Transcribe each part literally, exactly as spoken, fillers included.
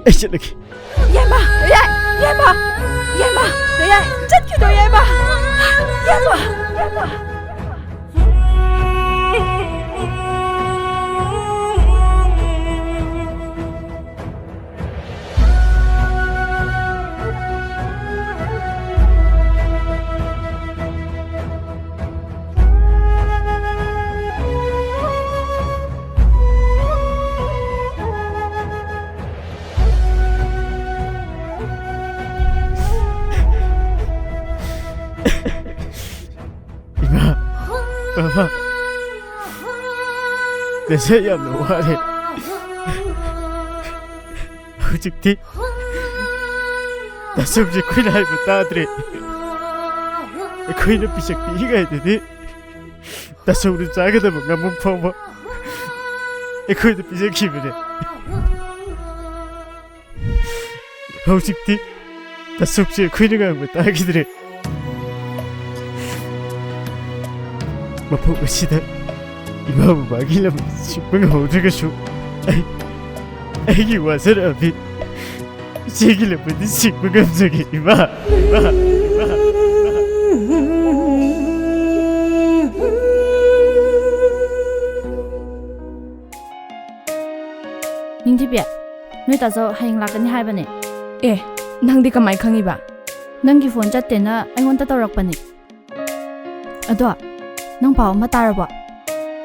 ꯑꯩ ꯆꯠꯂꯒꯦ꯫ ꯌꯥꯏꯃ! ꯌꯥꯏ! ꯌꯥꯏꯃ! ꯌꯥꯏꯃ! ꯌꯥꯏ! ꯆꯠꯈꯤꯅꯨ, ꯌꯥꯏꯃ! ꯌꯥꯏꯃ! ꯌꯥꯏꯃ! ꯏꯃꯥ, ꯕꯕꯥ, ꯉꯁꯤ ꯌꯥꯝꯅ ꯋꯥꯔꯦ꯫ ꯍꯧꯖꯤꯛꯇꯤ ꯇꯥꯆꯧꯁꯦ ꯑꯩꯈꯣꯏꯅ ꯍꯥꯏꯕ ꯇꯥꯗ꯭ꯔꯦ꯫ ꯑꯩꯈꯣꯏꯅ ꯄꯤꯁꯛ ꯄꯤꯛꯏꯉꯩꯗꯗꯤ ꯇꯥꯆꯧꯅ ꯆꯥꯒꯗꯕ ꯉꯥꯃꯨꯛ ꯐꯥꯎꯕ ꯑꯩꯈꯣꯏꯗ ꯄꯤꯖꯈꯤꯕꯅꯦ꯫ ꯍꯧꯖꯤꯛꯇꯤ ꯇꯥꯆꯧꯁꯦ ꯑꯩꯈꯣꯏꯅ ꯉꯥꯡꯕ ꯇꯥꯈꯤꯗ꯭ꯔꯦ꯫ ꯃꯐꯝ ꯑꯁꯤꯗ ꯏꯃꯥ ꯕꯕꯥꯒꯤ ꯂꯝ ꯁꯤꯡꯕ ꯉꯝꯍꯧꯗ꯭ꯔꯒꯁꯨ ꯑꯩ, ꯑꯩꯒꯤ ꯋꯥꯖꯔꯛꯑꯕꯤ ꯏꯆꯦꯒꯤ ꯂꯝꯕꯨꯗꯤ ꯁꯤꯡꯕ ꯉꯝꯖꯒꯦ, ꯏꯃꯥ, ꯏꯃꯥ, ꯏꯃꯥ, ꯏꯃꯥ꯫ ꯅꯤꯡꯊꯤꯕꯤ, ꯅꯣꯏ ꯇꯥꯆꯧ ꯍꯌꯦꯡ ꯂꯥꯛꯀꯅꯤ ꯍꯥꯏꯕꯅꯦ꯫ ꯑꯦ, ꯅꯪꯗꯤ ꯀꯃꯥꯏ ꯈꯪꯉꯤꯕ? ꯅꯪꯒꯤ ꯐꯣꯟ ꯆꯠꯇꯦꯅ ꯑꯩꯉꯣꯟꯗ ꯇꯧꯔꯛꯄꯅꯦ꯫ ꯑꯗꯣ, ꯅꯪ ꯄꯥꯎ ꯑꯃ ꯇꯥꯔꯕꯣ?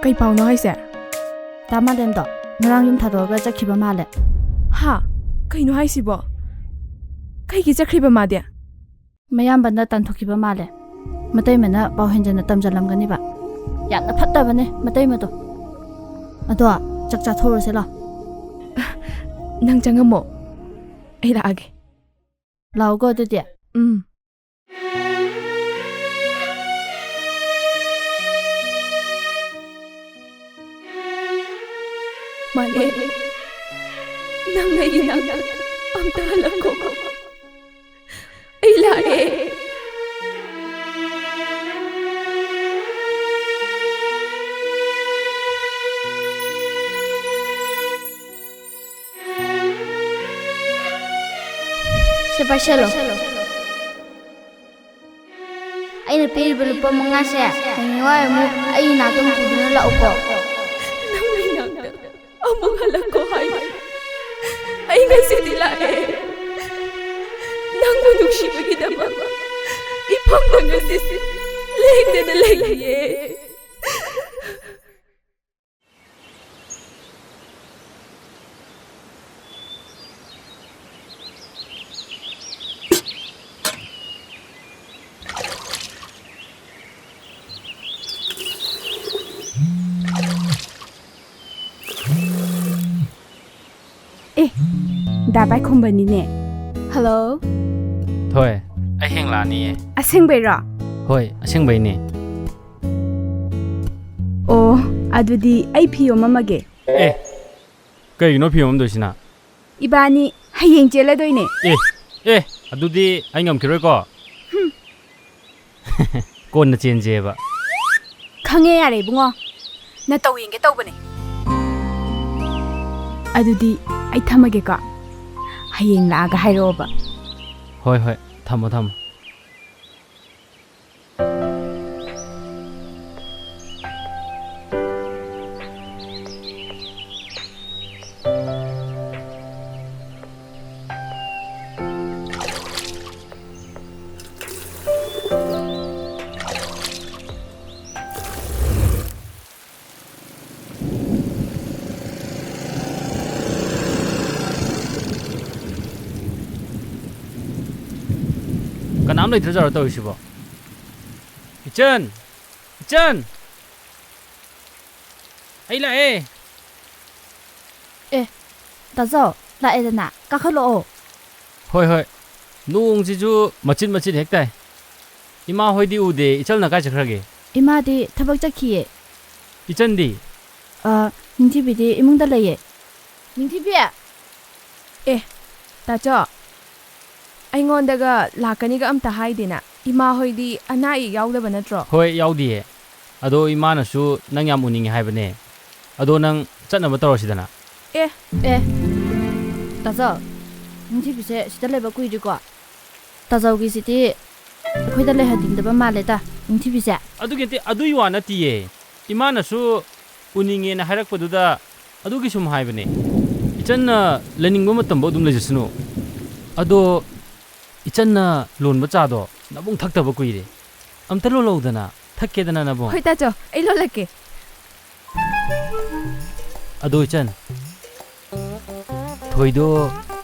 ꯀꯩ ꯄꯥꯎꯅꯣ ꯍꯥꯏꯁꯦ? ꯇꯥ ꯃꯥꯂꯦꯝꯗꯣ ꯉꯔꯥꯡ ꯌꯨꯝ ꯊꯥꯗꯣꯛꯑꯒ ꯆꯠꯈꯤꯕ ꯃꯥꯜꯂꯦ꯫ ꯍꯥ? ꯀꯩꯅꯣ ꯍꯥꯏꯁꯤꯕꯣ? ꯀꯩꯒꯤ ꯆꯠꯈ꯭ꯔꯤꯕ ꯃꯥꯗꯤ? ꯃꯌꯥꯝꯕꯅ ꯇꯥꯟꯊꯣꯛꯈꯤꯕ ꯃꯥꯜꯂꯦ꯫ ꯃꯇꯩꯃꯅ ꯄꯥꯎ ꯍꯦꯟꯖꯟꯅ ꯇꯝꯖꯜꯂꯝꯒꯅꯤꯕ꯫ ꯌꯥꯝꯅ ꯐꯠꯇꯕꯅꯦ ꯃꯇꯩꯃꯗꯣ꯫ ꯑꯗꯣ, ꯆꯥꯛ ꯆꯥꯊꯣꯛꯎꯔꯁꯦ ꯂꯥꯎ꯫ ꯅꯪ ꯆꯪꯉꯝꯃꯣ, ꯑꯩ ꯂꯥꯛꯑꯒꯦ꯫ ꯂꯥꯛꯎꯀꯣ ꯑꯗꯨꯗꯤ꯫ ꯎꯝ꯫ ꯃꯥꯂꯦꯝ, ꯅꯪ ꯑꯩꯒꯤ ꯅꯥꯛꯇ ꯑꯝꯇ ꯍꯜꯂꯛꯈꯣ꯫ ꯑꯩ ꯂꯥꯛꯑꯦ꯫ ꯁꯦ, ꯄꯥꯏꯁꯜꯂꯣ꯫ ꯑꯩꯅ ꯄꯤꯔꯤꯕ ꯂꯨꯄꯥ ꯃꯉꯥꯁꯦ ꯍꯌꯦꯡꯋꯥꯏ ꯑꯃꯨꯛ ꯑꯩ ꯏꯅꯥꯛꯇ ꯑꯃꯨꯛ ꯄꯨꯗꯨꯅ ꯂꯥꯛꯎꯀꯣ꯫ ꯅꯪꯒꯤ ꯏꯅꯥꯛꯇ ꯑꯃꯨꯛ ꯍꯜꯂꯛꯀꯣ ꯍꯥꯏ꯫ ꯑꯩ ꯉꯁꯤꯗꯤ ꯂꯥꯛꯑꯦ꯫ ꯅꯪꯕꯨ ꯅꯨꯡꯁꯤꯕꯒꯤꯗꯃꯛ ꯏꯐꯝꯗ ꯉꯁꯤꯁꯦ ꯂꯦꯡꯗꯅ ꯂꯩꯔꯤꯌꯦ꯫ ꯑꯦ, ꯗꯥ ꯄꯥꯏꯈꯣꯝꯕꯅꯤꯅꯦ꯫ ꯍꯜꯂꯣ꯫ ꯊꯣꯏ, ꯑꯩ ꯍꯌꯦꯡ ꯂꯥꯛꯑꯅꯤꯌꯦ꯫ ꯑꯁꯦꯡꯕꯩꯔꯣ? ꯍꯣꯏ, ꯑꯁꯦꯡꯕꯩꯅꯦ꯫ ꯑꯣ, ꯑꯗꯨꯗꯤ ꯑꯩ ꯐꯤ ꯌꯣꯝꯃꯝꯃꯒꯦ꯫ ꯑꯦ, ꯀꯩꯒꯤꯅꯣ ꯐꯤ ꯌꯣꯝꯃꯝꯗꯣꯏꯁꯤꯅ? ꯏꯕꯥꯅꯤ ꯍꯌꯦꯡ ꯆꯦꯜꯂꯗꯣꯏꯅꯦ꯫ ꯑꯦ, ꯑꯦ, ꯑꯗꯨꯗꯤ ꯑꯩ ꯉꯝꯈꯤꯔꯣꯏꯀꯣ꯫ ꯍꯨꯝ꯫ ꯀꯣꯟꯅ ꯆꯦꯟꯖꯦꯕ꯫ ꯈꯪꯉꯦ, ꯌꯥꯔꯦ ꯏꯕꯨꯡꯉꯣ, ꯅꯇꯧ ꯌꯦꯡꯒꯦ ꯇꯧꯕꯅꯦ꯫ ꯑꯗꯨꯗꯤ ꯑꯩ ꯊꯝꯃꯒꯦꯀꯣ, ꯍꯌꯦꯡ ꯂꯥꯛꯑꯒ ꯍꯥꯏꯔꯛꯑꯣꯕ꯫ ꯍꯣꯏ, ꯍꯣꯏ, ꯊꯝꯃꯣ, ꯊꯝꯃꯣ꯫ ꯀꯅꯥꯝ ꯂꯩꯇ꯭ꯔꯖꯥꯠꯔꯣ ꯇꯧꯔꯤꯁꯤꯕꯣ? ꯏꯆꯟ! ꯏꯆꯟ! ꯑꯩ ꯂꯥꯛꯑꯦ! ꯑꯦ, ꯇꯥꯖꯧ, ꯂꯥꯛꯑꯦꯗꯅ, ꯀꯥꯈꯠꯂꯛꯑꯣ꯫ ꯍꯣꯏ, ꯍꯣꯏ꯫ ꯅꯣꯡꯁꯤꯁꯨ ꯃꯆꯤꯠ ꯃꯆꯤꯠ ꯍꯦꯛ ꯇꯥꯏ꯫ ꯏꯃꯥ ꯍꯣꯏꯗꯤ ꯎꯗꯦ, ꯏꯆꯜꯅ ꯀꯥꯏ ꯆꯠꯈ꯭ꯔꯒꯦ? ꯏꯃꯥꯗꯤ ꯊꯕꯛ ꯆꯠꯈꯤꯌꯦ꯫ ꯏꯆꯟꯗꯤ? ꯑ, ꯅꯤꯡꯊꯤꯕꯤꯗꯤ ꯏꯃꯨꯡꯗ ꯂꯩꯌꯦ꯫ ꯅꯤꯡꯊꯤꯕꯤ! ꯑꯦ, ꯇꯥꯆꯧ, ꯑꯩꯉꯣꯟꯗꯒ ꯂꯥꯛꯀꯅꯤꯒ ꯑꯝꯇ ꯍꯥꯏꯗꯦꯅ꯫ ꯏꯃꯥ ꯍꯣꯏꯗꯤ ꯑꯅꯥ ꯑꯌꯦꯛ ꯌꯥꯎꯗꯕ ꯅꯠꯇ꯭ꯔꯣ? ꯍꯣꯏ, ꯌꯥꯎꯗꯤꯌꯦ꯫ ꯑꯗꯣ ꯏꯃꯥꯅꯁꯨ ꯅꯪ ꯌꯥꯝ ꯎꯅꯤꯡꯉꯦ ꯍꯥꯏꯕꯅꯦ꯫ ꯑꯗꯣ ꯅꯪ ꯆꯠꯅꯕ ꯇꯧꯔꯁꯤꯗꯅ꯫ ꯑꯦ꯫ ꯑꯦ, ꯇꯥꯆꯧ, ꯅꯤꯡꯊꯤꯕꯤꯁꯦ ꯁꯤꯗ ꯂꯩꯕ ꯀꯨꯏꯗ꯭ꯔꯤꯀꯣ? ꯇꯥꯖꯧꯒꯤꯁꯤꯗꯤ ꯑꯩꯈꯣꯏꯗ ꯂꯩꯍꯟꯅꯤꯡꯗꯕ ꯃꯥꯜꯂꯦꯗ, ꯅꯤꯡꯊꯤꯕꯤꯁꯦ꯫ ꯑꯗꯨꯒꯤ ꯅꯠꯇꯦ, ꯑꯗꯨꯒꯤ ꯋꯥ ꯅꯠꯇꯤꯌꯦ꯫ ꯏꯃꯥꯅꯁꯨ ꯎꯅꯤꯡꯉꯦꯅ ꯍꯥꯏꯔꯛꯄꯗꯨꯗ ꯑꯗꯨꯒꯤ ꯁꯨꯝ ꯍꯥꯏꯕꯅꯦ꯫ ꯏꯆꯟꯅ ꯂꯩꯅꯤꯡꯕ ꯃꯇꯝꯕꯨ ꯑꯗꯨꯝ ꯂꯩꯖꯁꯅꯨ꯫ ꯑꯗꯣ ꯏꯆꯟꯅ ꯂꯣꯟꯕ ꯆꯥꯗꯣ ꯅꯕꯨꯡ ꯊꯛꯇꯕ ꯀꯨꯏꯔꯦ꯫ ꯑꯝꯇ ꯂꯣꯜꯂꯛꯎꯗꯅ, ꯊꯛꯀꯦꯗꯅ ꯅꯕꯨꯡ꯫ ꯍꯣꯏ ꯇꯥꯆꯧ, ꯑꯩ ꯂꯣꯜꯂꯛꯀꯦ꯫ ꯑꯗꯣ ꯏꯆꯟ, ꯊꯣꯏꯗꯣ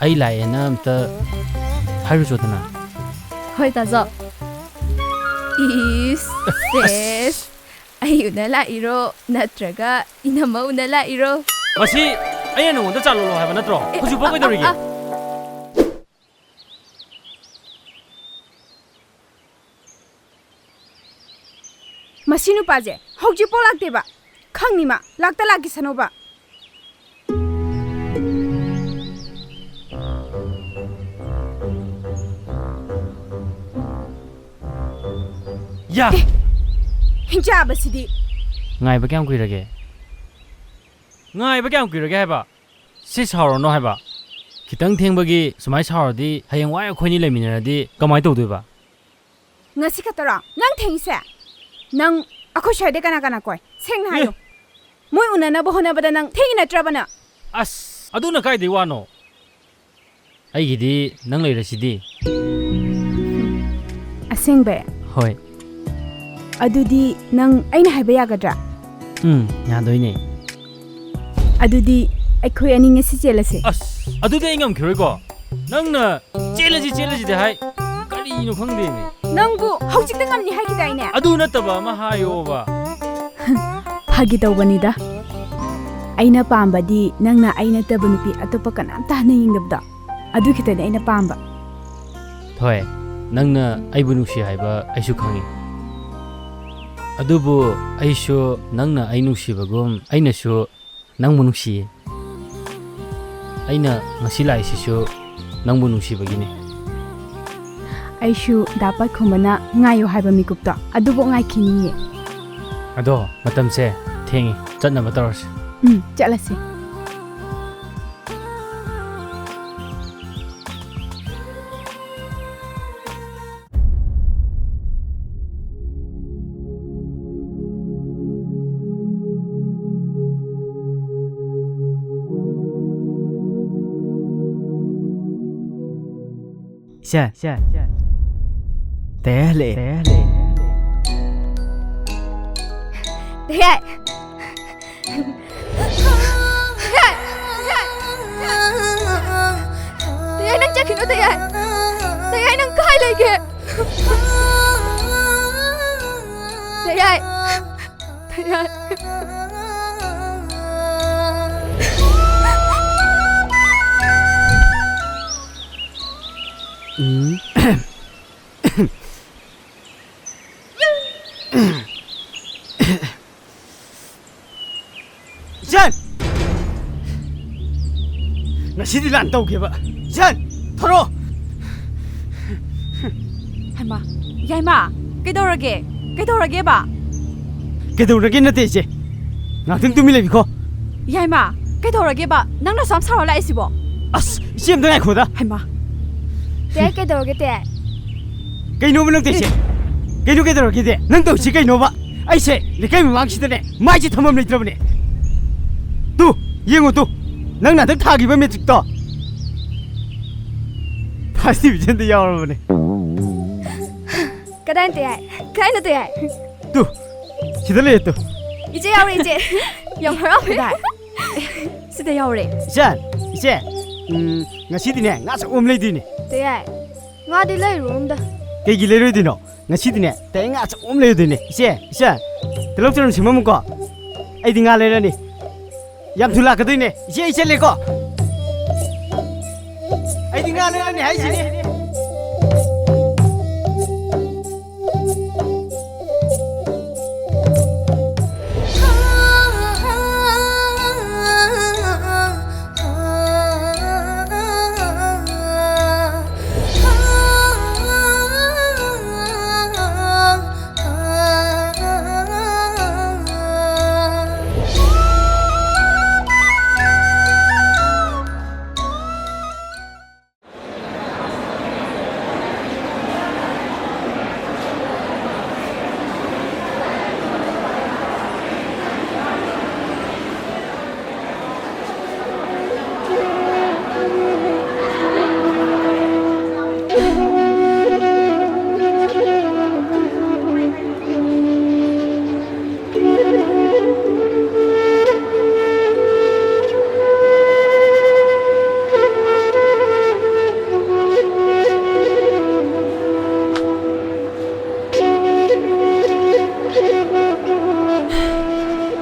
ꯑꯩ ꯂꯥꯛꯑꯦꯅ ꯑꯝꯇ ꯍꯥꯏꯔꯨꯆꯣꯗꯅ꯫ ꯍꯣꯏ ꯇꯥꯆꯧ꯫ ꯏꯁ, ꯁꯦꯁ꯫ ꯑꯩ ꯎꯅ ꯂꯥꯛꯏꯔꯣ ꯅꯠꯇ꯭ꯔꯒ ꯏꯅꯝꯃ ꯎꯅ ꯂꯥꯛꯏꯔꯣ? ꯃꯁꯤ ꯑꯩꯅ ꯅꯉꯣꯟꯗ ꯆꯥ ꯂꯣꯜꯂꯣ ꯍꯥꯏꯕ ꯅꯠꯇ꯭ꯔꯣ? ꯑꯦ, ꯍꯧꯖꯤꯛꯐꯥꯎ ꯑ, ꯑ, ꯀꯩꯗꯧꯔꯤꯒꯦ? ꯑ꯫ ꯃꯁꯤ ꯅꯨꯄꯥꯁꯦ ꯍꯧꯖꯤꯛꯐꯥꯎ ꯂꯥꯛꯇꯦꯕ꯫ ꯈꯪꯅꯤ ꯃꯥ, ꯂꯥꯛꯇ ꯂꯥꯛꯈꯤꯁꯅꯣꯕ꯫ ꯌꯥ! ꯑꯦ, ꯍꯤꯡꯆꯥꯕꯁꯤꯗꯤ꯫ ꯉꯥꯏꯕ ꯀꯌꯥꯝ ꯀꯨꯏꯔꯒꯦ? ꯉꯥꯏꯕ ꯀꯌꯥꯝ ꯀꯨꯏꯔꯒꯦ ꯍꯥꯏꯕ? ꯁꯤ ꯁꯥꯎꯔꯅꯣ ꯍꯥꯏꯕ꯫ ꯈꯤꯇꯪ ꯊꯦꯡꯕꯒꯤ ꯁꯨꯃꯥꯏ ꯁꯥꯎꯔꯗꯤ ꯍꯌꯦꯡꯋꯥꯏ ꯑꯩꯈꯣꯏꯅꯤ ꯂꯩꯃꯤꯟꯅꯔꯗꯤ ꯀꯃꯥꯏ ꯇꯧꯗꯣꯏꯕ? ꯉꯁꯤ ꯈꯛꯇꯔꯣ ꯅꯪ ꯊꯦꯡꯉꯤꯁꯦ? ꯅꯪ ꯑꯩꯈꯣꯏ ꯁ꯭ꯋꯥꯏꯗ ꯀꯅꯥ ꯀꯅꯥ ꯀꯣꯏ? ꯁꯦꯡꯅ ꯍꯥꯏꯌꯨ꯫ ꯑꯦ! ꯃꯣꯏ ꯎꯅꯅꯕ ꯍꯣꯠꯅꯕꯗ ꯅꯪ ꯊꯦꯡꯉꯤ ꯅꯠꯇ꯭ꯔꯕ ꯅꯪ? ꯑꯁ, ꯑꯗꯨꯅ ꯀꯥꯏꯗꯩ ꯋꯥꯅꯣ? ꯑꯩꯒꯤꯗꯤ ꯅꯪ ꯂꯩꯔꯁꯤꯗꯤ꯫ ꯑꯁꯦꯡꯕꯩ? ꯍꯣꯏ꯫ ꯑꯗꯨꯗꯤ ꯅꯪ ꯑꯩꯅ ꯍꯥꯏꯕ ꯌꯥꯒꯗ꯭ꯔꯥ? ꯎꯝ, ꯌꯥꯗꯣꯏꯅꯦ꯫ ꯑꯗꯨꯗꯤ ꯑꯩꯈꯣꯏ ꯑꯅꯤ ꯉꯁꯤ ꯆꯦꯜꯂꯁꯦ꯫ ꯑꯁ, ꯑꯗꯨꯗꯤ ꯑꯩ ꯉꯝꯈꯤꯔꯣꯏꯀꯣ꯫ ꯅꯪꯅ "ꯆꯦꯜꯂꯁꯤ, ꯆꯦꯜꯂꯁꯤꯗꯤ" ꯍꯥꯏ, ꯀꯔꯤꯅꯣ ꯈꯪꯗꯦꯅꯦ꯫ ꯅꯪꯕꯨ ꯍꯧꯖꯤꯛꯇ ꯉꯝꯅꯤ ꯍꯥꯏꯈꯤꯗꯥꯏꯅꯦ? ꯑꯗꯨ ꯅꯠꯇꯕ ꯑꯃ ꯍꯥꯏꯌꯣꯕ꯫ ꯐꯥꯒꯤ ꯇꯧꯕꯅꯤꯗ꯫ ꯑꯩꯅ ꯄꯥꯝꯕꯗꯤ ꯅꯪꯅ ꯑꯩ ꯅꯠꯇꯕ ꯅꯨꯄꯤ ꯑꯇꯣꯞꯄ ꯀꯅꯥꯝꯇ ꯍꯟꯅ ꯌꯦꯡꯗꯕꯗꯣ, ꯑꯗꯨ ꯈꯤꯇꯅꯤ ꯑꯩꯅ ꯄꯥꯝꯕ꯫ ꯊꯣꯏ, ꯅꯪꯅ ꯑꯩꯕꯨ ꯅꯨꯡꯁꯤ ꯍꯥꯏꯕ ꯑꯩꯁꯨ ꯈꯪꯉꯤ꯫ ꯑꯗꯨꯕꯨ ꯑꯩꯁꯨ ꯅꯪꯅ ꯑꯩ ꯅꯨꯡꯁꯤꯕꯒꯨꯝ ꯑꯩꯅꯁꯨ ꯅꯪꯕꯨ ꯅꯨꯡꯁꯤꯌꯦ꯫ ꯑꯩꯅ ꯉꯁꯤ ꯂꯥꯛꯏꯁꯤꯁꯨ ꯅꯪꯕꯨ ꯅꯨꯡꯁꯤꯕꯒꯤꯅꯦ꯫ ꯑꯩꯁꯨ ꯗꯥ ꯄꯥꯏꯈꯣꯝꯕꯅ ꯉꯥꯏꯌꯨ ꯍꯥꯏꯕ ꯃꯤꯀꯨꯞꯇꯣ ꯑꯗꯨꯕꯨ ꯉꯥꯏꯈꯤꯅꯤꯌꯦ꯫ ꯑꯗꯣ ꯃꯇꯝꯁꯦ ꯊꯦꯡꯉꯤ, ꯆꯠꯅꯕ ꯇꯧꯔꯁꯤ꯫ ꯎꯝ, ꯆꯠꯂꯁꯤ꯫ ꯏꯆꯟ, ꯏꯆꯟ, ꯏꯆꯟ꯫ ꯇꯌꯥꯏ ꯍꯜꯂꯛꯑꯦ꯫ ꯇꯌꯥꯏ ꯍꯜꯂꯛꯑꯦ꯫ ꯇꯌꯥꯏ! ꯇꯌꯥꯏ! ꯇꯌꯥꯏ! ꯇꯌꯥꯏ, ꯅꯪ ꯆꯠꯈꯤꯅꯨ, ꯇꯌꯥꯏ! ꯇꯌꯥꯏ, ꯅꯪ ꯀꯥꯏ ꯂꯩꯒꯦ? ꯇꯌꯥꯏ! ꯇꯌꯥꯏ! ꯎꯝ꯫ ꯏꯆꯟ! ꯉꯁꯤꯗꯤ ꯂꯥꯟ ꯇꯧꯒꯦꯕ꯫ ꯏꯆꯟ! ꯊꯣꯔꯛꯑꯣ! ꯍꯩꯃꯥ! ꯌꯥꯏꯃ! ꯀꯩꯗꯧꯔꯒꯦ? ꯀꯩꯗꯧꯔꯒꯦꯕ? ꯀꯩꯗꯧꯔꯒꯦ ꯅꯠꯇꯦ, ꯏꯆꯦ꯫ ꯉꯥꯛꯇꯪ ꯇꯨꯃꯤꯟ ꯂꯩꯕꯤꯈꯣ꯫ ꯌꯥꯏꯃ! ꯀꯩꯗꯧꯔꯒꯦꯕ? ꯅꯪꯅ ꯑꯁꯨꯛ ꯌꯥꯝ ꯁꯥꯎꯔ ꯂꯥꯛꯏꯁꯤꯕꯣ? ꯑꯁ! ꯏꯆꯦ, ꯑꯝꯇ ꯉꯥꯏꯈꯣꯗ꯫ ꯍꯩꯃꯥ! ꯇꯦ, ꯀꯩꯗꯧꯔꯒꯦ, ꯇꯦ? ꯀꯩꯅꯣꯕ ꯅꯪ ꯇꯧꯏꯁꯦ? ꯀꯩꯅꯣ ꯀꯩꯗꯧꯔꯒꯦꯗꯤ? ꯅꯪ ꯇꯧꯏꯁꯤ ꯀꯩꯅꯣꯕ? ꯑꯩꯁꯦ ꯂꯩꯀꯥꯏ ꯃꯃꯥꯡꯁꯤꯗꯅꯦ ꯃꯥꯏꯁꯦ ꯊꯝꯐꯝ ꯂꯩꯇ꯭ꯔꯕꯅꯦ꯫ ꯇꯨ, ꯌꯦꯡꯉꯣ ꯇꯨ, ꯅꯪꯅ ꯍꯟꯗꯛ ꯊꯥꯈꯤꯕ ꯃꯦꯇ꯭ꯔꯤꯛꯇꯣ ꯐꯥꯔꯁ ꯗꯤꯕꯤꯖꯟꯗ ꯌꯥꯎꯔꯕꯅꯦ꯫ ꯀꯗꯥꯏꯅꯣ ꯇꯦ ꯌꯥꯏ? ꯀꯗꯥꯏꯅꯣ ꯇꯦ ꯌꯥꯏ? ꯇꯨ, ꯁꯤꯗ ꯂꯩꯔꯦ ꯇꯨ꯫ ꯏꯆꯦ ꯌꯥꯎꯔꯦ, ꯏꯆꯦ꯫ ꯌꯥꯝ ꯍꯔꯥꯎꯋꯦ꯫ ꯀꯗꯥꯏ? ꯁꯤꯗ ꯌꯥꯎꯔꯦ꯫ ꯏꯆꯦ, ꯏꯆꯦ, ꯎꯝ, ꯉꯁꯤꯗꯤꯅꯦ ꯉꯥ ꯑꯆꯧꯕ ꯑꯃ ꯂꯩꯗꯣꯏꯅꯦ꯫ ꯇꯦ ꯌꯥꯏ, ꯉꯥꯗꯤ ꯂꯩꯔꯨꯔꯣ ꯑꯝꯇ꯫ ꯀꯩꯒꯤ ꯂꯩꯔꯣꯏꯗꯣꯏꯅꯣ? ꯉꯁꯤꯗꯤꯅꯦ ꯇꯦ ꯌꯥꯏ, ꯉꯥ ꯑꯆꯧꯕ ꯑꯃ ꯂꯩꯔꯨꯗꯣꯏꯅꯦ꯫ ꯏꯆꯦ, ꯏꯆꯦ, ꯇꯤꯜꯍꯧ ꯆꯅꯝ ꯁꯦꯝꯃꯝꯃꯨꯀꯣ꯫ ꯑꯩꯗꯤ ꯉꯥ ꯂꯩꯔꯅꯤ꯫ ꯌꯥꯝ ꯊꯨ ꯂꯥꯛꯀꯗꯣꯏꯅꯦ꯫ ꯏꯆꯦ, ꯑꯩ ꯆꯠꯂꯦꯀꯣ꯫ ꯑꯩꯗꯤ ꯉꯥ ꯂꯩꯔꯅꯤ ꯍꯥꯏꯁꯤꯅꯤ꯫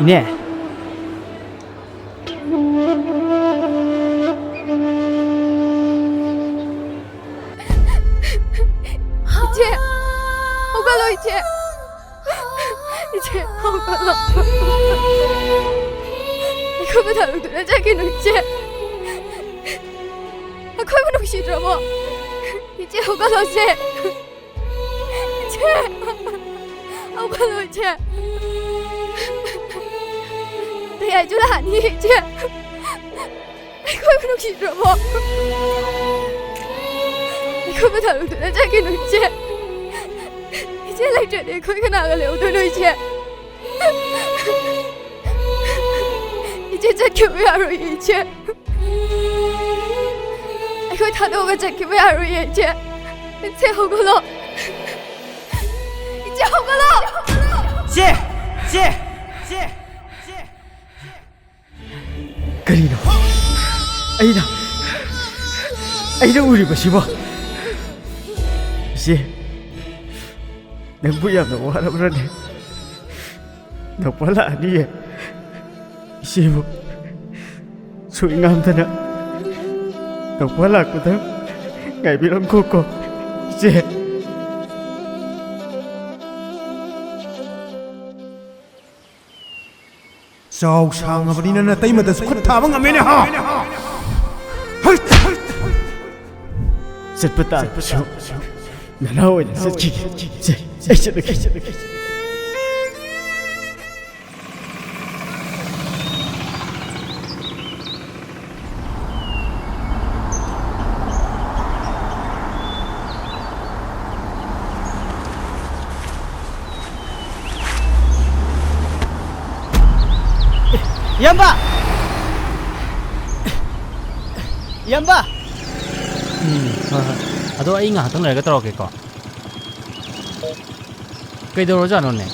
ꯏꯅꯦ꯫ ꯏꯆꯦ, ꯍꯧꯒꯠꯂꯣ, ꯏꯆꯦ꯫ ꯏꯆꯦ, ꯍꯧꯒꯠꯂꯣ꯫ ꯑꯩꯈꯣꯏꯕꯨ ꯊꯥꯗꯣꯛꯇꯨꯅ ꯆꯠꯈꯤꯅꯨ, ꯏꯆꯦ꯫ ꯑꯩꯈꯣꯏꯕꯨ ꯅꯨꯡꯁꯤꯗ꯭ꯔꯕꯣ? ꯏꯆꯦ, ꯍꯧꯒꯠꯂꯣ, ꯏꯆꯦ꯫ ꯏꯆꯦ! ꯍꯧꯒꯠꯂꯣ, ꯏꯆꯦ! ꯇꯌꯥꯏꯁꯨ ꯂꯥꯛꯑꯅꯤ, ꯏꯆꯦ! ꯑꯩꯈꯣꯏꯕꯨ ꯅꯨꯡꯁꯤꯗ꯭ꯔꯕꯣ? ꯑꯩꯈꯣꯏꯕꯨ ꯊꯥꯗꯣꯛꯇꯨꯅ ꯆꯠꯈꯤꯅꯨ, ꯏꯆꯦ! ꯏꯆꯦ ꯂꯩꯇ꯭ꯔꯗꯤ ꯑꯩꯈꯣꯏ ꯀꯅꯥꯒ ꯂꯩꯍꯧꯗꯣꯏꯅꯣ, ꯏꯆꯦ? ꯏꯆꯦ ꯆꯠꯈꯤꯕ ꯌꯥꯔꯣꯏꯌꯦ, ꯏꯆꯦ! ꯑꯩꯈꯣꯏ ꯊꯥꯗꯣꯛꯑꯒ ꯆꯠꯈꯤꯕ ꯌꯥꯔꯣꯏꯌꯦ, ꯏꯆꯦ꯫ ꯏꯆꯦ, ꯍꯧꯒꯠꯂꯣ꯫ ꯏꯆꯦ, ꯍꯧꯒꯠꯂꯣ꯫ ꯆꯦ! ꯆꯦ! ꯆꯦ! ꯀꯔꯤꯅꯣ? ꯑꯩꯅ, ꯑꯩꯅ ꯎꯔꯤꯕꯁꯤꯕꯣ? ꯏꯆꯦ, ꯅꯪꯕꯨ ꯌꯥꯝꯅ ꯋꯥꯔꯕ꯭ꯔꯅꯦ? ꯅꯧꯄꯥ ꯂꯥꯛꯑꯅꯤꯌꯦ꯫ ꯏꯆꯦꯕꯨ ꯁꯣꯏ ꯉꯥꯝꯗꯅ ꯅꯧꯄꯥ ꯂꯥꯛꯄꯗ ꯉꯥꯏꯕꯤꯔꯝꯈꯣꯀꯣ, ꯏꯆꯦ꯫ ꯆꯥꯎ ꯁꯥꯡꯉꯕꯅꯤꯅ ꯅꯇꯩꯃꯗꯁꯨ ꯈꯨꯠ ꯊꯥꯕ ꯉꯝꯃꯦꯅꯦ, ꯍꯥ? ꯆꯠꯄ ꯇꯥꯔꯕꯁꯨ ꯅꯅꯥꯎ ꯑꯣꯏꯅ ꯆꯠꯈꯤꯒꯦ꯫ ꯁꯦ, ꯑꯩ ꯆꯠꯂꯒꯦ꯫ ꯏꯌꯥꯝꯕ! ꯏꯌꯥꯝꯕ! ꯎꯝ, ꯍꯣꯏ, ꯍꯣꯏ꯫ ꯑꯗꯣ ꯑꯩ ꯉꯥꯏꯍꯥꯛꯇꯪ ꯂꯩꯔꯒ ꯇꯧꯔꯛꯀꯦꯀꯣ꯫ ꯀꯩꯗꯧꯔꯖꯥꯠꯅꯣꯅꯦ?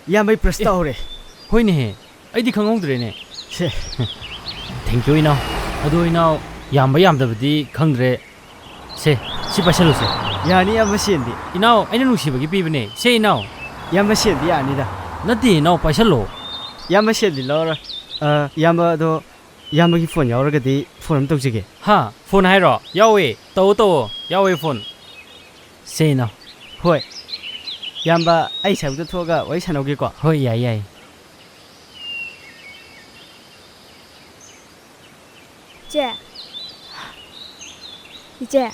ꯏꯌꯥꯝꯕ, ꯑꯩ ꯄ꯭ꯔꯁ ꯑꯦ, ꯇꯥꯍꯧꯔꯦ꯫ ꯍꯣꯏꯅꯦꯍꯦ, ꯑꯩꯗꯤ ꯈꯪꯍꯧꯗ꯭ꯔꯦꯅꯦ꯫ ꯁꯦ꯫ Thank you, ꯏꯅꯥꯎ꯫ ꯑꯗꯣ ꯏꯅꯥꯎ, ꯌꯥꯝꯕ ꯌꯥꯝꯗꯕꯗꯤ ꯈꯪꯗ꯭ꯔꯦ꯫ ꯁꯦ, ꯁꯤ ꯄꯥꯏꯁꯜꯂꯨꯁꯦ꯫ ꯌꯥꯅꯤ, ꯏꯌꯥꯝꯕ, ꯁꯦꯟꯗꯤ꯫ ꯏꯅꯥꯎ, ꯑꯩꯅ ꯅꯨꯡꯁꯤꯕꯒꯤ ꯄꯤꯕꯅꯦ꯫ ꯁꯦ, ꯏꯅꯥꯎ꯫ ꯏꯌꯥꯝꯕ, ꯁꯦꯟꯗꯤ ꯌꯥꯅꯤꯗ꯫ ꯅꯠꯇꯦ, ꯏꯅꯥꯎ, ꯄꯥꯏꯁꯜꯂꯣ꯫ ꯏꯌꯥꯝꯕ, ꯁꯦꯟꯗꯤ ꯂꯧꯔꯣꯏ꯫ ꯑ, ꯏꯌꯥꯝꯕ, ꯑꯗꯣ ꯏꯌꯥꯝꯕꯒꯤ ꯐꯣꯟ ꯌꯥꯎꯔꯒꯗꯤ ꯐꯣꯟ ꯑꯃ ꯇꯧꯖꯒꯦ꯫ ꯍꯥ? ꯐꯣꯟ ꯍꯥꯏꯔꯣ? ꯌꯥꯎꯋꯦ꯫ ꯇꯧꯋꯣ, ꯇꯧꯋꯣ꯫ ꯌꯥꯎꯋꯦ ꯐꯣꯟ꯫ ꯁꯦ, ꯏꯅꯥꯎ꯫ ꯍꯣꯏ꯫ ꯏꯌꯥꯝꯕ, ꯑꯩ ꯁꯥꯏꯕꯨꯛꯇ ꯊꯣꯛꯑꯒ ꯋꯥꯔꯤ ꯁꯥꯟꯅꯧꯒꯦꯀꯣ꯫ ꯍꯣꯏ, ꯌꯥꯏ, ꯌꯥꯏ꯫ ꯏꯆꯦ꯫ ꯏꯆꯦ꯫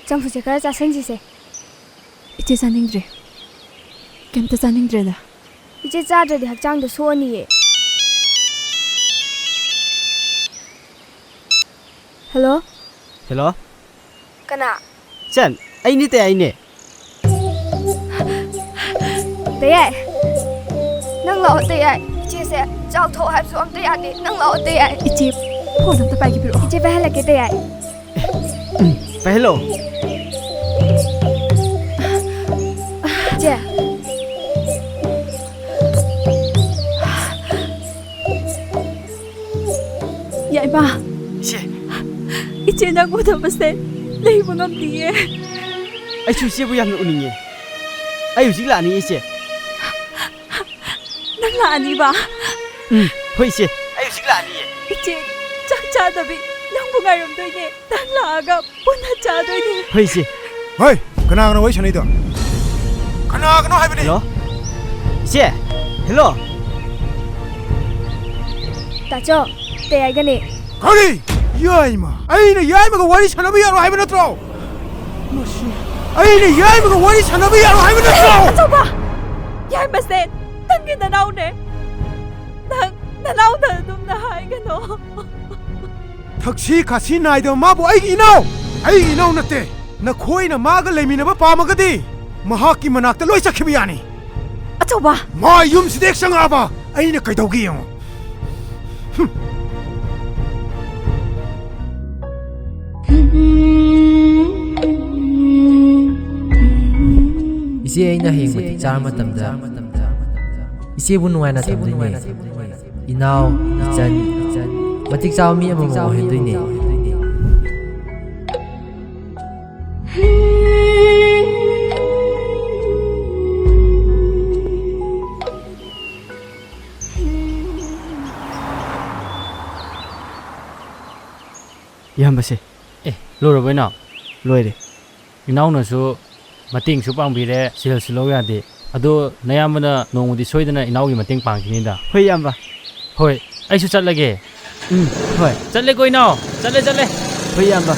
ꯆꯝꯐꯨꯠꯁꯦ ꯈꯔ ꯆꯥꯁꯤꯟꯁꯤꯁꯦ꯫ ꯏꯆꯦ ꯆꯥꯅꯤꯡꯗ꯭ꯔꯦ꯫ ꯀꯩꯝꯇ ꯆꯥꯅꯤꯡꯗ꯭ꯔꯦꯗ꯫ ꯏꯆꯦ ꯆꯥꯗ꯭ꯔꯗꯤ ꯍꯛꯆꯥꯡꯗꯣ ꯁꯣꯛꯑꯅꯤꯌꯦ꯫ ꯍꯜꯂꯣ? ꯍꯜꯂꯣ? ꯀꯅꯥ? ꯏꯆꯟ, ꯑꯩꯅꯦ ꯇꯌꯥꯏꯅꯦ꯫ ꯇꯌꯥꯏ꯫ ꯅꯪ ꯂꯥꯛꯑꯣ, ꯇꯌꯥꯏ꯫ ꯏꯆꯦꯁꯦ ꯆꯥꯛ ꯊꯣꯛ ꯍꯥꯏꯕꯁꯨ ꯑꯝꯇ ꯌꯥꯗꯦ꯫ ꯅꯪ ꯂꯥꯛꯑꯣ, ꯇꯌꯥꯏ꯫ ꯏꯆꯦ, ꯐꯣꯟ ꯑꯝꯇ ꯄꯥꯏꯒꯦ ꯄꯤꯔꯛꯑꯣ꯫ ꯏꯆꯦ ꯄꯥꯏꯍꯜꯂꯛꯀꯦ, ꯇꯌꯥꯏ꯫ ꯎꯝ, ꯄꯥꯏꯍꯜꯂꯣ꯫ ꯏꯆꯦ꯫ ꯌꯥꯏꯃ꯫ ꯏꯆꯦ꯫ ꯏꯆꯦ, ꯅꯪ ꯎꯗꯕꯁꯦ ꯂꯩꯕ ꯉꯝꯗꯤꯌꯦ꯫ ꯑꯩꯁꯨ ꯏꯆꯦꯕꯨ ꯌꯥꯝꯅ ꯎꯅꯤꯡꯉꯦ꯫ ꯑꯩ ꯍꯧꯖꯤꯛ ꯂꯥꯛꯑꯅꯤ, ꯏꯆꯦ꯫ ꯅꯪ ꯂꯥꯛꯑꯅꯤꯕ? ꯎꯝ, ꯍꯣꯏ, ꯏꯆꯦ꯫ ꯑꯩ ꯍꯧꯖꯤꯛ ꯂꯥꯛꯑꯅꯤꯌꯦ꯫ ꯏꯆꯦ, ꯆꯥꯛ ꯆꯥꯗꯕꯤ ꯅꯪꯕꯨ ꯉꯥꯏꯔꯝꯗꯣꯏꯅꯦ꯫ ꯅꯪ ꯂꯥꯛꯑꯒ ꯄꯨꯟꯅ ꯆꯥꯗꯣꯏꯅꯦ꯫ ꯍꯣꯏ, ꯏꯆꯦ꯫ ꯍꯣꯏ, ꯀꯅꯥꯒꯅꯣ ꯋꯥꯔꯤ ꯁꯥꯟꯅꯩꯗꯣ? ꯀꯅꯥꯒꯅꯣ ꯍꯥꯏꯕꯅꯤ? ꯍꯜꯂꯣ? ꯏꯆꯦ, ꯍꯜꯂꯣ? ꯇꯥꯆꯧ, ꯇꯌꯥꯏꯒꯅꯦ꯫ ꯀꯔꯤ? ꯌꯥꯏꯃ? ꯑꯩꯅ ꯌꯥꯏꯃꯒ ꯋꯥꯔꯤ ꯁꯥꯟꯅꯕ ꯌꯥꯔꯣꯏ ꯍꯥꯏꯕ ꯅꯠꯇ꯭ꯔꯣ? ꯃꯁꯤ, ꯑꯩꯅ ꯌꯥꯏꯃꯒ ꯋꯥꯔꯤ ꯁꯥꯟꯅꯕ ꯌꯥꯔꯣꯏ ꯍꯥꯏꯕ ꯅꯠꯇ꯭ꯔꯣ? ꯑꯆꯧꯕ! ꯌꯥꯏꯃꯁꯦ ꯅꯪꯒꯤ ꯅꯅꯥꯎꯅꯦ꯫ ꯅꯪ ꯅꯅꯥꯎꯗ ꯑꯗꯨꯝꯅ ꯍꯥꯏꯒꯅꯣ꯫ ꯊꯛꯁꯤ ꯈꯥꯁꯤ ꯅꯥꯏꯗꯕ ꯃꯥꯕꯨ ꯑꯩꯒꯤ ꯏꯅꯥꯎ, ꯑꯩꯒꯤ ꯏꯅꯥꯎ ꯅꯠꯇꯦ꯫ ꯅꯈꯣꯏꯅ ꯃꯥꯒ ꯂꯩꯃꯤꯟꯅꯕ ꯄꯥꯝꯃꯒꯗꯤ ꯃꯍꯥꯛꯀꯤ ꯃꯅꯥꯛꯇ ꯂꯣꯏ ꯆꯠꯈꯤꯕ ꯌꯥꯅꯤ꯫ ꯑꯆꯧꯕ! ꯃꯥ ꯌꯨꯝꯁꯤꯗ ꯍꯦꯛ ꯆꯪꯉꯛꯑꯕ ꯑꯩꯅ ꯀꯩꯗꯧꯒꯦ ꯌꯦꯡꯉꯣ꯫ ꯍꯨꯝ꯫ ꯏꯆꯦ, ꯑꯩꯅ ꯍꯌꯦꯡ ꯃꯇꯤꯛ ꯆꯥꯔ ꯃꯇꯝꯗ ꯏꯆꯦꯕꯨ ꯅꯨꯡꯉꯥꯏꯅ ꯊꯝꯗꯣꯏꯅꯦ꯫ ꯏꯅꯥꯎ, ꯏꯆꯟ, ꯃꯇꯤꯛ ꯆꯥꯕ ꯃꯤ ꯑꯃꯃꯝ ꯑꯣꯏꯍꯟꯗꯣꯏꯅꯦ꯫ ꯏꯌꯥꯝꯕꯁꯦ꯫ ꯑꯦ, ꯂꯣꯏꯔꯕꯣ ꯏꯅꯥꯎ? ꯂꯣꯏꯔꯦ꯫ ꯏꯅꯥꯎꯅꯁꯨ ꯃꯇꯦꯡꯁꯨ ꯄꯥꯡꯕꯤꯔꯦ, ꯁꯦꯜꯁꯨ ꯂꯧ ꯌꯥꯗꯦ꯫ ꯑꯗꯣ ꯅꯌꯥꯝꯕꯅ ꯅꯣꯡꯃꯗꯤ ꯁꯣꯏꯗꯅ ꯏꯅꯥꯎꯒꯤ ꯃꯇꯦꯡ ꯄꯥꯡꯈꯤꯅꯤꯗ꯫ ꯍꯣꯏ, ꯏꯌꯥꯝꯕ꯫ ꯍꯣꯏ, ꯑꯩꯁꯨ ꯆꯠꯂꯒꯦ꯫ ꯎꯝ, ꯍꯣꯏ꯫ ꯆꯠꯂꯦꯀꯣ ꯏꯅꯥꯎ, ꯆꯠꯂꯦ, ꯆꯠꯂꯦ꯫ ꯍꯣꯏ, ꯏꯌꯥꯝꯕ꯫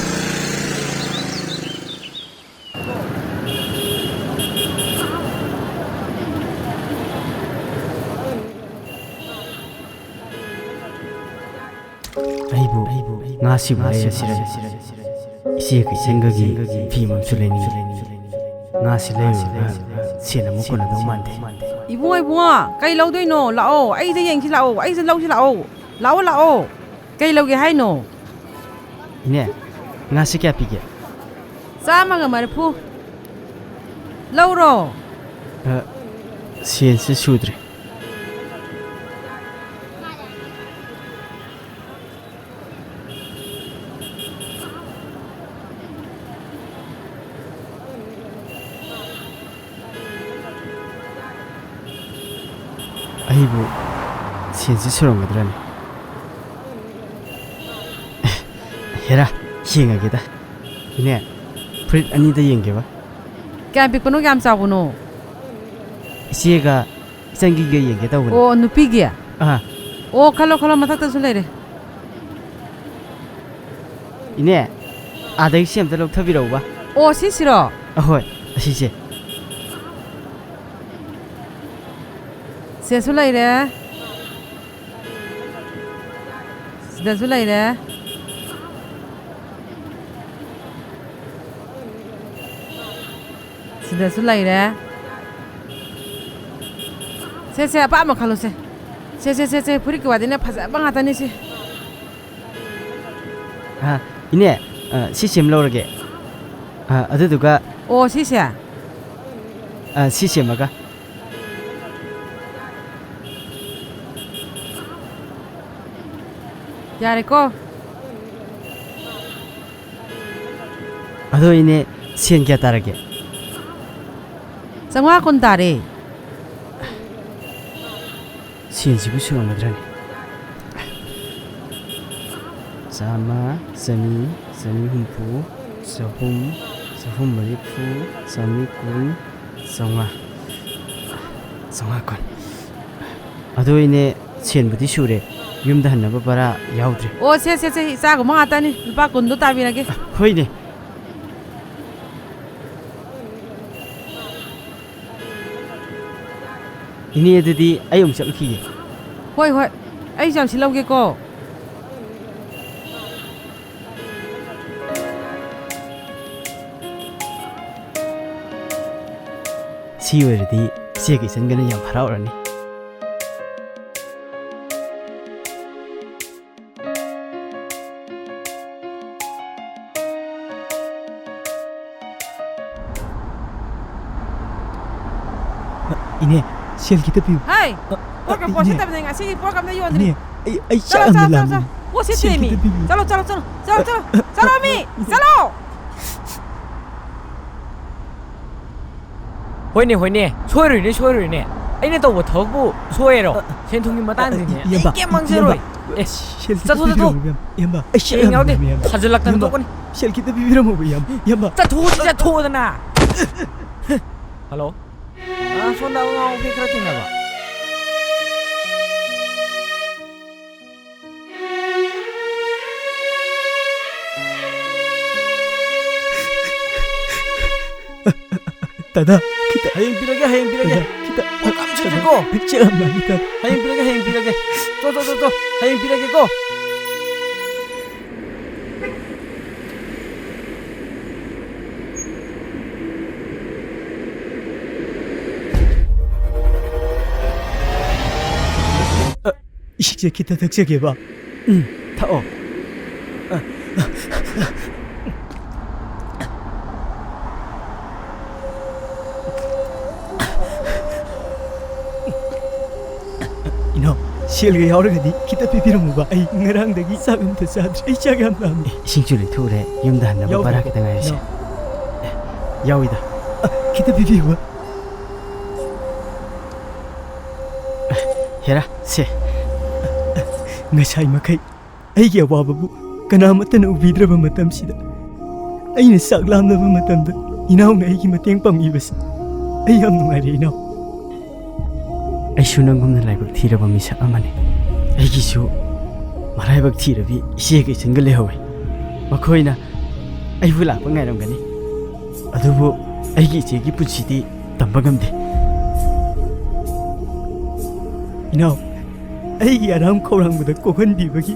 ꯑꯩꯕꯨ, ꯑꯩꯕꯨ ꯉꯥ ꯁꯤꯕ ꯂꯩꯔꯁꯤꯔ? ꯏꯆꯦ ꯀꯩꯊꯦꯜꯒꯤ ꯐꯤ ꯑꯃꯁꯨ ꯂꯩꯅꯤꯡꯉꯤ꯫ ꯉꯥꯁꯤ ꯂꯩꯔꯨꯔꯒ ꯁꯦꯟ ꯑꯃꯨꯛ ꯀꯣꯟꯅꯗꯧ ꯃꯥꯟꯗꯦ꯫ ꯏꯕꯨꯡꯉꯣ, ꯏꯕꯨꯡꯉꯣ, ꯀꯩ ꯂꯧꯗꯣꯏꯅꯣ? ꯂꯥꯛꯑꯣ, ꯑꯩꯗ ꯌꯦꯡꯁꯤ ꯂꯥꯛꯑꯣ, ꯑꯩꯗ ꯂꯧꯁꯤ ꯂꯥꯛꯑꯣ꯫ ꯂꯥꯛꯑꯣ, ꯂꯥꯛꯑꯣ꯫ ꯀꯩ ꯂꯧꯒꯦ ꯍꯥꯏꯅꯣ? ꯏꯅꯦ, ꯉꯥꯁꯤ ꯀꯌꯥ ꯄꯤꯒꯦ? ꯆꯥꯝꯃꯒ ꯃꯔꯤꯐꯨ꯫ ꯂꯧꯔꯣ꯫ ꯑ, ꯁꯦꯟꯁꯦ ꯁꯨꯗ꯭ꯔꯦ꯫ ꯑꯩꯕꯨ ꯁꯦꯟꯁꯤ ꯁꯨꯔꯝꯒꯗ꯭ꯔꯅꯦ? ꯍꯦꯔꯥ, ꯌꯦꯡꯉꯒꯦꯗ꯫ ꯏꯅꯦ, ꯐꯨꯔꯤꯠ ꯑꯅꯤꯗ ꯌꯦꯡꯒꯦꯕ꯫ ꯀꯌꯥꯝ ꯄꯤꯛꯄꯅꯣ, ꯀꯌꯥꯝ ꯆꯥꯎꯕꯅꯣ? ꯏꯆꯦꯒ ꯏꯆꯟꯒꯤꯒ ꯌꯦꯡꯒꯦ ꯇꯧꯕꯅꯦ꯫ ꯑꯣ, ꯅꯨꯄꯤꯒꯤ? ꯑꯥ꯫ ꯑꯣ, ꯈꯜꯂꯣ, ꯈꯜꯂꯣ, ꯃꯊꯛꯇꯁꯨ ꯂꯩꯔꯦ꯫ ꯏꯅꯦ, ꯑꯥꯗꯒꯤ ꯁꯤ ꯑꯝꯇ ꯂꯧꯊꯕꯤꯔꯛꯎꯕ꯫ ꯑꯣ, ꯁꯤꯁꯤꯔꯣ? ꯑꯍꯣꯏ, ꯑꯁꯤꯁꯦ꯫ ꯁꯤꯗꯁꯨ ꯂꯩꯔꯦ꯫ ꯁꯤꯗꯁꯨ ꯂꯩꯔꯦ꯫ ꯁꯤꯗꯁꯨ ꯂꯩꯔꯦ꯫ ꯁꯦ, ꯁꯦ, ꯑꯄꯥꯝꯕ ꯈꯜꯂꯣꯁꯦ꯫ ꯁꯦ, ꯁꯦ, ꯁꯦ, ꯁꯦ, ꯐꯨꯔꯤꯠꯀꯤ ꯋꯥꯗꯤꯅꯦ, ꯐꯖꯕ ꯉꯥꯛꯇꯅꯤ ꯁꯦ꯫ ꯑ, ꯏꯅꯦ, ꯑ, ꯁꯤꯁꯤꯃ ꯂꯧꯔꯒꯦ꯫ ꯑ, ꯑꯗꯨꯗꯨꯒ ꯑꯣ, ꯁꯤꯁꯦ? ꯑ, ꯁꯤꯁꯤꯃꯒ꯫ ꯌꯥꯔꯦꯀꯣ? ꯑꯗꯣ ꯏꯅꯦ, ꯁꯦꯟ ꯀꯌꯥ ꯇꯥꯔꯒꯦ? ꯆꯥꯝꯃꯉꯥ ꯀꯨꯟ ꯇꯥꯔꯦ꯫ ꯁꯦꯟꯁꯤꯕꯨ ꯁꯨꯔꯝꯒꯗ꯭ꯔꯅꯦ? ꯆꯥꯝꯃ, ꯆꯅꯤ, ꯆꯅꯤ ꯍꯨꯝꯐꯨ, ꯆꯍꯨꯝ, ꯆꯍꯨꯝ ꯃꯔꯤꯐꯨ, ꯆꯥꯝꯃꯔꯤ ꯀꯨꯟ, ꯆꯥꯝꯃꯉꯥ꯫ ꯆꯥꯝꯃꯉꯥ ꯀꯨꯟ꯫ ꯑꯗꯨ ꯏꯅꯦ, ꯁꯦꯟꯕꯨꯗꯤ ꯁꯨꯔꯦ, ꯌꯨꯝꯗ ꯍꯟꯅꯕ ꯚꯔꯥ ꯌꯥꯎꯗ꯭ꯔꯦ꯫ ꯑꯣ, ꯁꯦ, ꯁꯦ, ꯁꯦ, ꯏꯆꯥꯒꯨꯝꯕ ꯉꯥꯛꯇꯅꯤ꯫ ꯂꯨꯄꯥ ꯀꯨꯟꯗꯣ ꯇꯥꯕꯤꯔꯒꯦ꯫ ꯍꯣꯏꯅꯦ꯫ ꯏꯅꯦ, ꯑꯗꯨꯗꯤ ꯑꯩ ꯑꯃꯨꯛ ꯆꯠꯂꯨꯈꯤꯒꯦ꯫ ꯍꯣꯏ, ꯍꯣꯏ꯫ ꯑꯩꯁꯨ ꯌꯥꯝ ꯁꯤꯜꯍꯧꯒꯦꯀꯣ꯫ ꯁꯤ ꯑꯣꯏꯔꯗꯤ ꯏꯆꯦꯒ ꯏꯆꯟꯒꯅ ꯌꯥꯝ ꯍꯔꯥꯎꯔꯅꯤ꯫ ꯏꯅꯦ, ꯁꯦꯜ ꯈꯤꯇ ꯄꯤꯌꯨ꯫ ꯍꯩ! ꯑ, ꯑ, ꯄꯣꯠꯀ ꯄꯣꯠ ꯏꯅꯦ꯫ ꯁꯤꯠꯇꯕꯅꯦ, ꯉꯁꯤꯒꯤ ꯄꯣꯠꯀ ꯑꯝꯇ ꯌꯣꯟꯗ꯭ꯔꯤ꯫ ꯏꯅꯦ, ꯑꯩ, ꯑꯩ ꯆꯥꯛ ꯆꯠꯂꯣ, ꯌꯥꯝꯅ ꯆꯠꯂꯣ, ꯂꯥꯝꯃꯤ꯫ ꯆꯠꯂꯣ꯫ ꯄꯣꯠ ꯁꯦꯜ ꯁꯤꯠꯇꯦꯃꯤ꯫ ꯈꯤꯇ ꯄꯤꯕꯤꯌꯨ꯫ ꯆꯠꯂꯣ, ꯆꯠꯂꯣ, ꯆꯠꯂꯣ, ꯆꯠꯂꯣ, ꯆꯠꯂꯣ, ꯆꯠꯂꯣ ꯃꯤ, ꯏꯅꯦ꯫ ꯆꯠꯂꯣ꯫ ꯍꯣꯏꯅꯦ, ꯍꯣꯏꯅꯦ, ꯁꯣꯏꯔꯣꯏꯅꯦ, ꯁꯣꯏꯔꯣꯏꯅꯦ꯫ ꯑꯩꯅ ꯇꯧꯕ ꯊꯕꯛꯄꯨ ꯁꯣꯏꯔꯣ? ꯑ, ꯁꯦꯟ ꯊꯨꯝꯒꯤ ꯑ, ꯃꯇꯥꯡꯗꯅꯦ ꯑꯩ ꯏꯌꯥꯝꯕ, ꯀꯩꯝ ꯃꯥꯡꯖꯔꯣꯏ꯫ ꯏꯌꯥꯝꯕ, ꯑꯦ, ꯁꯦꯜ ꯈꯤꯇ ꯆꯠꯊꯣꯛ, ꯆꯠꯊꯣꯛ꯫ ꯄꯤꯕꯤꯔꯝꯃꯨ, ꯏꯌꯥꯝꯕ꯫ ꯑꯩ ꯁꯦꯜ ꯌꯥꯝ ꯌꯥꯎꯗꯦ꯫ ꯂꯥꯝꯃꯤ, ꯏꯌꯥꯝꯕ꯫ ꯊꯥꯖꯤꯜꯂꯛꯇꯅ ꯏꯌꯥꯝꯕ, ꯇꯣꯛꯀꯅꯤ꯫ ꯁꯦꯜ ꯈꯤꯇ ꯄꯤꯕꯤꯔꯝꯃꯣꯕ, ꯏꯌꯥꯝꯕ, ꯏꯌꯥꯝꯕ꯫ ꯆꯠꯊꯣꯛꯑꯗꯤ ꯆꯠꯊꯣꯛꯑꯗꯅ꯫ ꯍꯜꯂꯣ꯫ ꯑ, ꯁꯣꯝꯗ ꯑꯉꯥꯎ ꯑꯐꯩ ꯈꯔ ꯊꯦꯡꯅꯕ꯫ ꯗꯥꯗꯥ, ꯈꯤꯇ꯫ ꯍꯌꯦꯡ ꯄꯤꯔꯒꯦ, ꯍꯌꯦꯡ ꯄꯤꯔꯒꯦ꯫ ꯗꯥꯗꯥ, ꯈꯤꯇ꯫ ꯄꯣꯠ ꯀꯝ ꯁꯤꯠꯇ꯭ꯔꯤꯀꯣ? ꯗꯥꯗꯥ, ꯆꯦꯛ ꯌꯥꯝ ꯂꯥꯡꯉꯤ, ꯗꯥꯗꯥ꯫ ꯍꯌꯦꯡ ꯄꯤꯔꯒꯦ, ꯍꯌꯦꯡ ꯄꯤꯔꯒꯦ꯫ ꯇꯣ, ꯇꯣ, ꯇꯣ, ꯇꯣ꯫ ꯍꯌꯦꯡ ꯄꯤꯔꯒꯦꯀꯣ꯫ ꯏꯁꯤꯡꯁꯦ ꯈꯤꯇ ꯊꯛꯆꯒꯦꯕ꯫ ꯎꯝ, ꯊꯛꯑꯣ꯫ ꯏꯅꯥꯎ, ꯁꯦꯜꯒ ꯌꯥꯎꯔꯒꯗꯤ ꯈꯤꯇ ꯄꯤꯕꯤꯔꯝꯃꯨꯕ꯫ ꯑꯩ ꯉꯔꯥꯡꯗꯒꯤ ꯆꯥꯛ ꯑꯝꯇ ꯆꯥꯗ꯭ꯔꯤ꯫ ꯑꯩ ꯆꯥꯛ ꯌꯥꯝ ꯂꯥꯝꯃꯦ꯫ ꯑꯦ, ꯏꯁꯤꯡꯁꯨ ꯂꯩꯊꯣꯛꯎꯔꯦ꯫ ꯌꯨꯝꯗ ꯍꯟꯅꯕ ꯌꯥꯎꯗ꯭ꯔꯣ? ꯚꯔꯥ ꯈꯤꯇ ꯉꯥꯏꯔꯤꯁꯦ꯫ ꯏꯅꯥꯎ꯫ ꯑꯦ, ꯌꯥꯎꯏꯗ꯫ ꯑ, ꯈꯤꯇ ꯄꯤꯕꯤꯌꯨꯕ꯫ ꯍꯦꯔꯥ, ꯁꯦ꯫ ꯉꯁꯥꯏ ꯃꯈꯩ ꯑꯩꯒꯤ ꯑꯋꯥꯕꯕꯨ ꯀꯅꯥꯃꯠꯇꯅ ꯎꯕꯤꯗ꯭ꯔꯕ ꯃꯇꯝꯁꯤꯗ ꯑꯩꯅ ꯆꯥꯛ ꯂꯥꯝꯂꯕ ꯃꯇꯝꯗ ꯏꯅꯥꯎꯅ ꯑꯩꯒꯤ ꯃꯇꯦꯡ ꯄꯥꯡꯕꯤꯕꯁꯦ ꯑꯩ ꯌꯥꯝ ꯅꯨꯡꯉꯥꯏꯔꯦ ꯏꯅꯥꯎ꯫ ꯑꯩꯁꯨ ꯅꯪꯒꯨꯝꯅ ꯂꯥꯏꯕꯛ ꯊꯤꯔꯕ ꯃꯤꯁꯛ ꯑꯃꯅꯤ꯫ ꯑꯩꯒꯤꯁꯨ ꯃꯔꯥꯏꯕꯛ ꯊꯤꯔꯕꯤ ꯏꯆꯦꯒ ꯏꯆꯟꯒ ꯂꯩꯍꯧꯋꯤ꯫ ꯃꯈꯣꯏꯅ ꯑꯩꯕꯨ ꯂꯥꯛꯄ ꯉꯥꯏꯔꯝꯒꯅꯤ꯫ ꯑꯗꯨꯕꯨ ꯑꯩꯒꯤ ꯏꯆꯦꯒꯤ ꯄꯨꯟꯁꯤꯗꯤ ꯇꯝꯕ ꯉꯝꯗꯦ꯫ ꯏꯅꯥꯎ, ꯑꯩꯒꯤ ꯑꯔꯥꯝ ꯈꯧꯔꯥꯡꯕꯗ ꯀꯣꯛꯍꯟꯕꯤꯕꯒꯤ,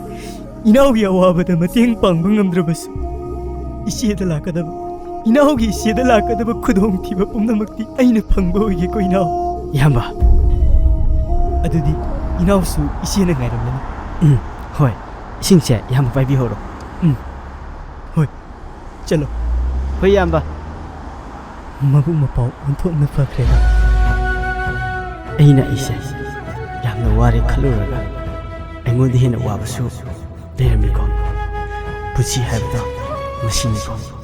ꯏꯅꯥꯎꯒꯤ ꯑꯋꯥꯕꯗ ꯃꯇꯦꯡ ꯄꯥꯡꯕ ꯉꯝꯗ꯭ꯔꯕꯁꯨ, ꯏꯆꯦꯗ ꯂꯥꯛꯀꯗꯕ, ꯏꯅꯥꯎꯒꯤ ꯏꯆꯦꯗ ꯂꯥꯛꯀꯗꯕ ꯈꯨꯗꯣꯡꯊꯤꯕ ꯄꯨꯝꯅꯃꯛꯇꯤ ꯑꯩꯅ ꯐꯪꯕ ꯑꯣꯏꯒꯦꯀꯣ ꯏꯅꯥꯎ꯫ ꯏꯌꯥꯝꯕ꯫ ꯑꯗꯨꯗꯤ ꯏꯅꯥꯎꯁꯨ ꯏꯆꯦꯅ ꯉꯥꯏꯔꯝꯂꯅꯤ꯫ ꯎꯝ, ꯍꯣꯏ꯫ ꯏꯁꯤꯡꯁꯦ ꯏꯌꯥꯝꯕ ꯄꯥꯏꯕꯤꯍꯧꯔꯣ꯫ ꯎꯝ, ꯍꯣꯏ꯫ ꯆꯠꯂꯣ꯫ ꯍꯣꯏ ꯏꯌꯥꯝꯕ꯫ ꯃꯕꯨꯛ ꯃꯄꯥꯎ ꯑꯣꯟꯊꯣꯛꯅ ꯐꯈ꯭ꯔꯦꯗ꯫ ꯑꯩꯅ ꯑꯩꯁꯦ ꯌꯥꯝꯅ ꯋꯥꯔꯦ ꯈꯜꯂꯨꯔꯒ ꯑꯩꯉꯣꯟꯗ ꯍꯦꯟꯅ ꯋꯥꯕꯁꯨ ꯂꯩꯔꯝꯃꯤꯀꯣ꯫ ꯄꯨꯟꯁꯤ ꯍꯥꯏꯕꯗꯣ ꯃꯁꯤꯅꯤꯀꯣ꯫